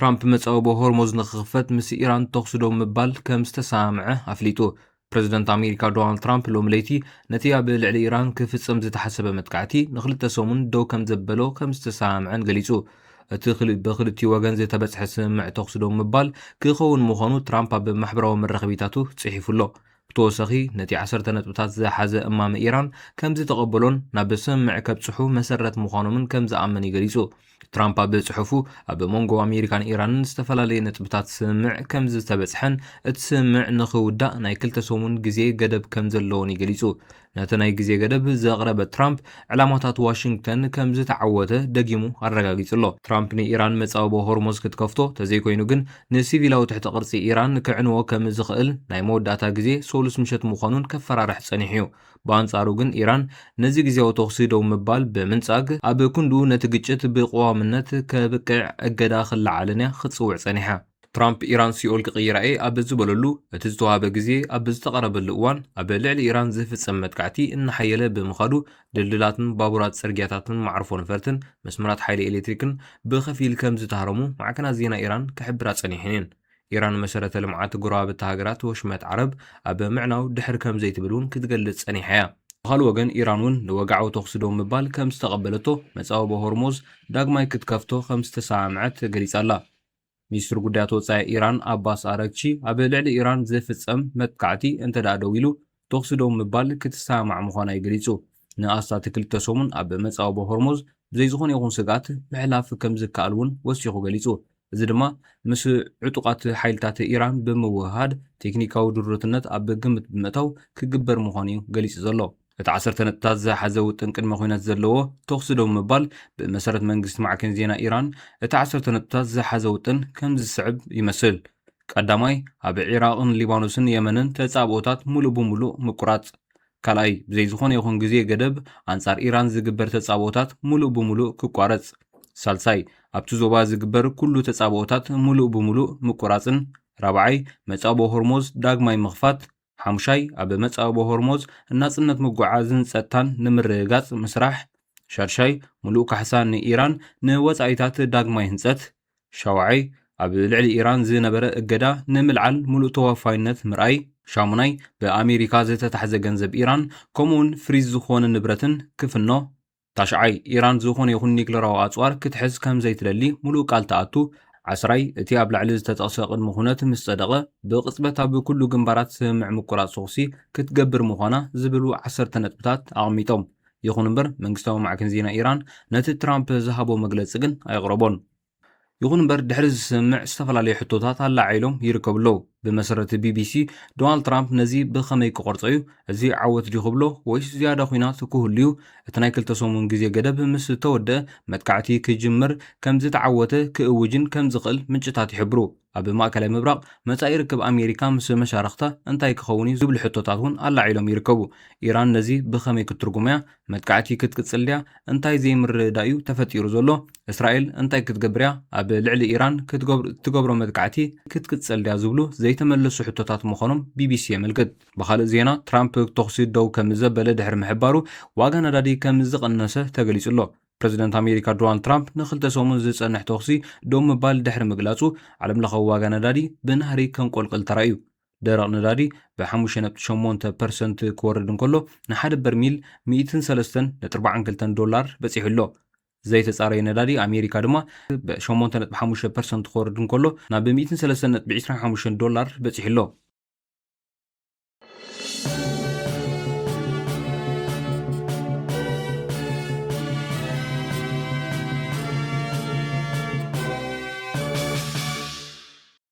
ትራምፕ መጻወቦ ሆርሞዝ ንክኽፈት ምስ ኢራን ተኹሲ ደው ምባል ከም ዝተሰማምዐ ኣፍሊጡ። ፕረዚደንት ኣሜሪካ ዶናልድ ትራምፕ ሎሚ ለይቲ ነቲ ኣብ ልዕሊ ኢራን ክፍጸም ዝተሓሰበ መጥቃዕቲ ንክልተ ሰሙን ደው ከም ዘበሎ ከም ዝተሰማምዐን ገሊጹ። እቲ ክል- ብክልቲኡ ወገን ዝተበጽሐ ስምምዕ ተኹሲ ደው ምባል ክኸውን ምዃኑ ትራምፕ ኣብ ማሕበራዊ መራኸቢታቱ ጽሒፉ ኣሎ። ብተወሳኺ ነቲ ዓሰርተ ነጥብታት ዝሓዘ እማመ ኢራን ከም ዝተቐበሎን ናብ ስምምዕ ከብጽሑ መሰረት ምዃኖምን ከም ዝኣምን እዩ ገሊጹ። ትራምፕ ኣብ ጽሑፉ ኣብ መንጎ ኣሜሪካን ኢራንን ዝተፈላለየ ነጥብታት ስምምዕ ከም ዝተበጽሐን እቲ ስምምዕ ንኽውዳእ ናይ ክልተ ሰሙን ግዜ ገደብ ከም ዘለዎን እዩ ገሊጹ። ነቲ ናይ ግዜ ገደብ ዘቕረበ ትራምፕ ዕላማታት ዋሽንግተን ከም ዝተዓወተ ደጊሙ ኣረጋጊጹ ኣሎ። ትራምፕ ንኢራን መጻወቦ ሆርሞዝ ክትከፍቶ ተዘይኮይኑ ግን ንሲቪላዊ ትሕቲ ቅርጺ ኢራን ክዕንዎ ከም ዝኽእል ናይ መወዳእታ ግዜ ሰሉስ ምሸት ምዃኑን ከፈራርሕ ጸኒሑ እዩ። ብኣንጻሩ ግን ኢራን ነዚ ግዜያዊ ተኹሲ ደው ምባል ብምንጻግ ኣብ ክንድኡ ነቲ ግጭት ብቀዋምነት ከብቅዕ እገዳ ክለዓልን እያ ክትጽውዕ ጸኒሓ። ትራምፕ ኢራን ሲኦል ክቕይራ እየ ኣብ ዝበለሉ እቲ ዝተዋህበ ግዜ ኣብ ዝተቐረበሉ እዋን ኣብ ልዕሊ ኢራን ዝፍጸም መጥቃዕቲ እናሓየለ ብምኻዱ ድልድላትን ባቡራት ጽርግያታትን መዓርፎ ነፈርትን መስመራት ሓይሊ ኤሌክትሪክን ብኸፊል ከም ዝተሃረሙ ማዕከናት ዜና ኢራን ክሕብራ ጸኒሐን እየን። ኢራን መሰረተ ልምዓት ጎረባብቲ ሃገራት ወሽመጥ ዓረብ ኣብ ምዕናው ድሕር ከም ዘይትብል እውን ክትገልጽ ጸኒሓ እያ። ብኻልእ ወገን ኢራን እውን ንወግዓዊ ተኹሲ ደው ምባል ከም ዝተቐበለቶ መጻወቦ ሆርሞዝ ዳግማይ ክትከፍቶ ከም ዝተሰማምዐት ገሊጻ ኣላ። ሚኒስትሪ ጉዳያት ወጻኢ ኢራን ኣባስ ኣረግቺ ኣብ ልዕሊ ኢራን ዝፍጸም መጥቃዕቲ እንተ ደኣ ደው ኢሉ ተኹሲ ደው ምባል ክትሰማማዕ ምዃና እዩ ገሊጹ። ንኣስታት ክልተ ሰሙን ኣብ መጻወቦ ሆርሙዝ ብዘይ ዝኾነ ይኹን ስግኣት ምሕላፍ ከም ዝከኣል እውን ወሲኹ ገሊጹ። እዚ ድማ ምስ ዕጡቓት ሓይልታት ኢራን ብምውህሃድ ቴክኒካዊ ድሩትነት ኣብ ግምት ብምእታው ክግበር ምዃኑ እዩ ገሊጹ ዘሎ። እቲ ዓሰርተ ነጥብታት ዝሓዘ ውጥን ቅድመ ኲናት ዘለዎ ተኹሲ ደው ምባል ብመሰረት መንግስቲ ማዕከን ዜና ኢራን እቲ ዓሰርተ ነጥብታት ዝሓዘ ውጥን ከም ዝስዕብ ይመስል። ቀዳማይ፣ ኣብ ዒራቕን ሊባኖስን የመንን ተጻብኦታት ሙሉእ ብሙሉእ ምቁራጽ። ካልኣይ፣ ብዘይ ዝኾነ ይኹን ግዜ ገደብ ኣንጻር ኢራን ዝግበር ተጻብኦታት ሙሉእ ብሙሉእ ክቋረጽ። ሳልሳይ፣ ኣብቲ ዞባ ዝግበር ኩሉ ተጻብኦታት ሙሉእ ብሙሉእ ምቁራጽን። ራብዓይ፣ መጻብኦ ሆርሞዝ ዳግማይ ምኽፋት። ሓሙሻይ፣ ኣብ መጻብኦ ሆርሞዝ ናጽነት ምጉዓዝን ጸጥታን ንምርግጋጽ ምስራሕ። ሻድሻይ፣ ሙሉእ ካሕሳ ንኢራን ንወጻኢታት ዳግማይ ህንጸት። ሻውዓይ፣ ኣብ ልዕሊ ኢራን ዝነበረ እገዳ ንምልዓል ሙሉእ ተወፋይነት ምርኣይ። ሻሙናይ፣ ብኣሜሪካ ዝተታሕዘ ገንዘብ ኢራን ከምኡውን ፍሪዝ ዝኾነ ንብረትን ክፍኖ። ታሽዓይ፣ ኢራን ዝኾነ ይኹን ኒክለራዊ ኣጽዋር ክትሕዝ ከም ዘይትደሊ ሙሉእ ቃል ትኣቱ። ዓስራይ፣ እቲ ኣብ ላዕሊ ዝተጠቕሰ ቅድመ ኩነት ምስ ጸደቐ ብቕጽበት ኣብ ኩሉ ግንባራት ስምምዕ ምቁራጽ ተኹሲ ክትገብር ምዃና ዝብሉ ዓሰርተ ነጥብታት ኣቐሚጦም። ይኹን እምበር መንግስታዊ ማዕከን ዜና ኢራን ነቲ ትራምፕ ዝሃቦ መግለጺ ግን ኣየቕረቦን። ይኹን እምበር ድሕሪ እዚ ስምምዕ ዝተፈላለዩ ሕቶታት ኣላዒሎም ይርከቡ ኣለዉ። ብመሰረት ቢቢሲ ዶናልድ ትራምፕ ነዚ ብኸመይ ክቐርጾ እዩ? እዚ ዓወት ድዩ ክብሎ ወይስ ዝያዳ ኲናት ክህሉ እዩ? እቲ ናይ ክልተ ሰሙን ግዜ ገደብ ምስ ተወደአ መጥቃዕቲ ክጅምር ከም ዝተዓወተ ክእውጅን ከም ዝኽእል ምንጭታት ይሕብሩ። ኣብ ማእከላይ ምብራቕ መጻኢ ርክብ ኣሜሪካ ምስ መሻርኽታ እንታይ ክኸውን እዩ ዝብሉ ሕቶታት እውን ኣላዒሎም ይርከቡ። ኢራን ነዚ ብኸመይ ክትትርጉሞ እያ? መጥቃዕቲ ክትቅጽል ድያ? እንታይ ዘይምርድዳእ እዩ ተፈጢሩ ዘሎ? እስራኤል እንታይ ክትገብር እያ? ኣብ ልዕሊ ኢራን ክትገብር- እትገብሮ መጥቃዕቲ ክትቅጽል ድያ ዝብሉ ዘይተመለሱ ሕቶታት ምዃኖም ቢቢሲ የመልክት። ብኻልእ ዜና ትራምፕ ተኹሲ ደው ከም ዘበለ ድሕሪ ምሕባሩ ዋጋ ነዳዲ ከም ዝቐነሰ ተገሊጹ ኣሎ። ፕረዚደንት ኣሜሪካ ዶናልድ ትራምፕ ንክልተ ሰሙን ዝጸንሕ ተኹሲ ደው ምባል ድሕሪ ምግላጹ ዓለምለኻዊ ዋጋ ነዳዲ ብናህሪ ከንቆልቅል ተራእዩ። ደረቕ ነዳዲ ብ5.8% ክወርድ እንከሎ ንሓደ በርሚል 103.42 ዶላር በጺሑ ኣሎ። ዘይተጻረየ ነዳዲ ኣሜሪካ ድማ ብ8.5 ፐርሰንት ክወርድ እንከሎ ናብ 135 ዶላር በጺሑ ኣሎ።